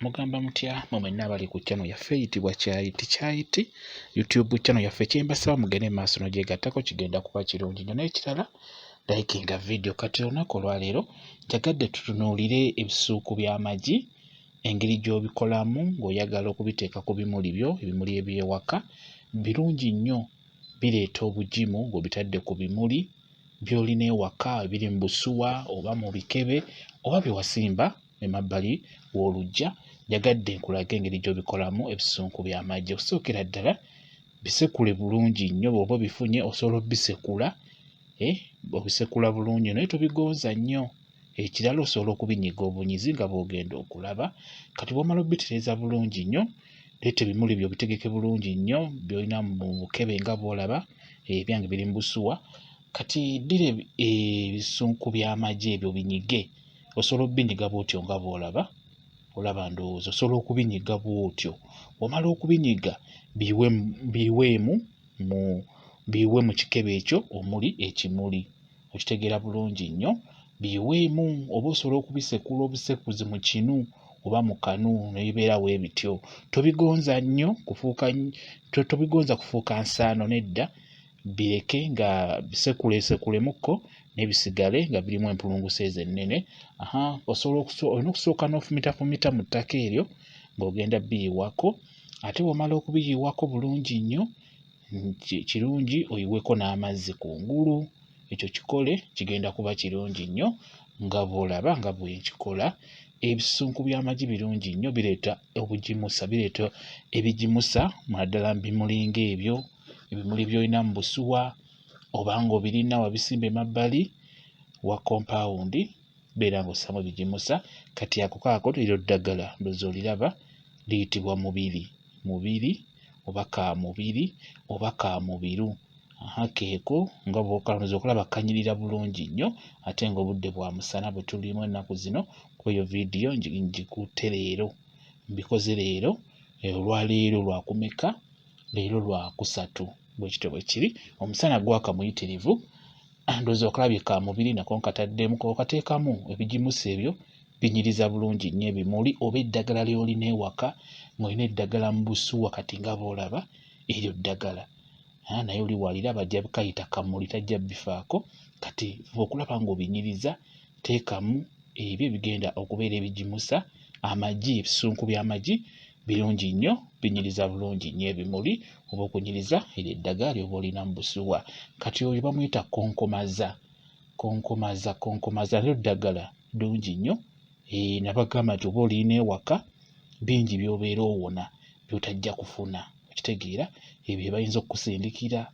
Mugamba mutya mwe mwenna abali ku channel yaffe eyitibwa Kyayiti Kyayiti YouTube channel yaffe, kyembasaba mugende maaso nogyegattako, kigenda kuba kirungi nnyo. N'ekirala, likinga video. Kati olunaku olwaleero njagadde tutunuulire ebisuuku by'amagi, engeri gy'obikolamu ng'oyagala okubiteeka ku bimuli byo. Ebimuli eby'ewaka birungi nnyo, bireeta obugimu ng'obitadde ku bimuli by'olina ewaka ebiri mu busuwa oba mu bikebe oba bye wasimba emabbali w'oluggya. Njagadde nkulage engeri gy'obikolamu ebisunku by'amagi. Okusookera ddala, bisekule bulungi nnyo. Bw'oba obifunye, osobola obbisekula, obisekula bulungi naye tobigonza nnyo. Ekirala, osobola okubinyiga obunyizi nga bw'ogenda okulaba. Kati bw'omala obbitereeza bulungi nnyo, leeta ebimuli byo obitegeke bulungi nnyo by'olina mu bukebe nga bw'olaba. Ebyange biri mu busuwa. Kati ddira ebisunku by'amagi ebyo binyige. Osobola obbinyiga bw'otyo nga bw'olaba. Olaba, ndowooza osobola okubinyiga bw'otyo. Bw'omala okubinyiga, biyiweemu mu biyiwe mu kikebe ekyo omuli ekimuli. Okitegeera bulungi nnyo, biyiweemu, oba osobola okubisekula obusekuzi mu kinu oba mu kanu ne bibeera bwe bityo. Tobigonza nnyo kufuuka, tobigonza kufuuka nsaano, nedda. Bireke nga bisekuleesekulemukko naye bisigale nga birimu empulunguse ezo ennene. Aha, osobola olina okusooka n'ofumitafumita mu ttaka eryo ng'ogenda biyiwako. Ate bw'omala okubiyiwako bulungi nnyo, kirungi oyiweko n'amazzi kungulu. Ekyo kikole, kigenda kuba kirungi nnyo nga bw'olaba nga bwe nkikola. Ebisunku by'amagi birungi nnyo, bireeta obugimusa, bireeta ebigimusa naddala mu bimuli ng'ebyo, ebimuli by'olina mu busuwa oba ng'obirina wabisimba emabbali wa compound, beera ng'ossaamu ebigimusa. Kati ako kaako eryo ddagala, ndowooza oliraba, liyitibwa mubiri, mubiri oba kaamubiri oba kaamubiru. Aha, keeko nga bw'okalowooza okulaba kanyirira bulungi nnyo, ate ng'obudde bwa musana bwe tulimu ennaku zino, kuba eyo vidiyo ngikutte leero, mbikoze leero, olwaleero lwakumeka? Leero Lwakusatu, bwe kityo bwe kiri. Omusana gwaka muyitirivu. Ndowooza okalabye kaamubiri nako nkataddemu. K'okateekamu ebigimusa ebyo binyiriza bulungi nnyo ebimuli oba eddagala ly'olina ewaka, ng'olina eddagala mu busuwa. Kati nga bw'olaba eryo ddagala, naye oli bw'aliraba ajja kayita kamuli, tajja bifaako. Kati fuba okulaba ng'obinyiriza, teekamu ebyo ebigenda okubeera ebigimusa. Amagi, ebisunku by'amagi birungi nnyo, binyiriza bulungi nnyo ebimuli oba okunyiriza eryo eddagala ly'oba olina mu busuwa. Kati oyo bamuyita konkomaza, konkomaza, konkomaza nalyo ddagala ddungi nnyo. Nabagamba nti oba olina ewaka, bingi by'obeera owona by'otajja kufuna. Okitegeera, ebyo bye bayinza okukusindikira.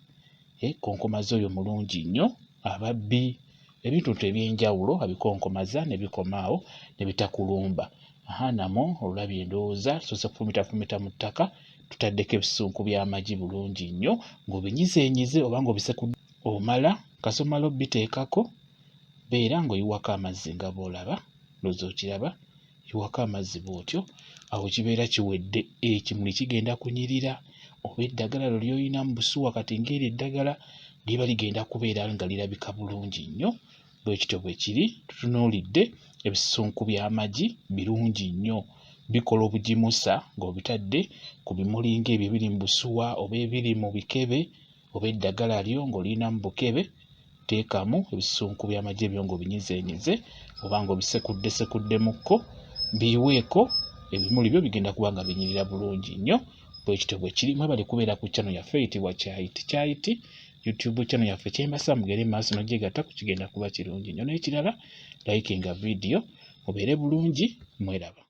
Konkomaza oyo mulungi nnyo, ababbi, ebintuntu eby'enjawulo abikonkomaza ne bikoma awo ne bitakulumba. Aha, namwo olabye, ndowooza tusoose kufumitafumita mu ttaka, tutaddeko ebisunku by'amagi bulungi nnyo ng'obinyizeenyize oba ng'obisekudde. Omala kasita omala obbiteekako, beera ng'oyiwako amazzi nga bw'olaba. Ndowooza okiraba, yiwako amazzi bw'otyo, awo kibeera kiwedde. Ekimuli kigenda kunyirira oba eddagala lyo ly'olina mu busuwa. Kati ng'eryo eddagala liba ligenda kubeera nga lirabika bulungi nnyo. Bwe kityo bwe kiri. Tutunuulidde ebisunku by'amagi, birungi nnyo, bikola obugimusa ng'obitadde ku bimuli ng'ebyo ebiri mu busuwa oba ebiri mu bikebe oba eddagala lyo ng'olirina mu bukebe. Teekamu ebisunku by'amagi ebyo ng'obinyizeenyize oba ng'obisekuddesekuddemuko, biyiweeko, ebimuli byo bigenda kuba nga binyirira bulungi nnyo. Bwe kityo bwe kiri. Mwebale kubeera ku channel yaffe eyitibwa Kyayiti Kyayiti YouTube channel yaffe. Kyembasaba mugende maaso n'ogyegattako, kigenda kuba kirungi nnyo. N'ekirala, likinga vidiyo. Mubeere bulungi, mweraba.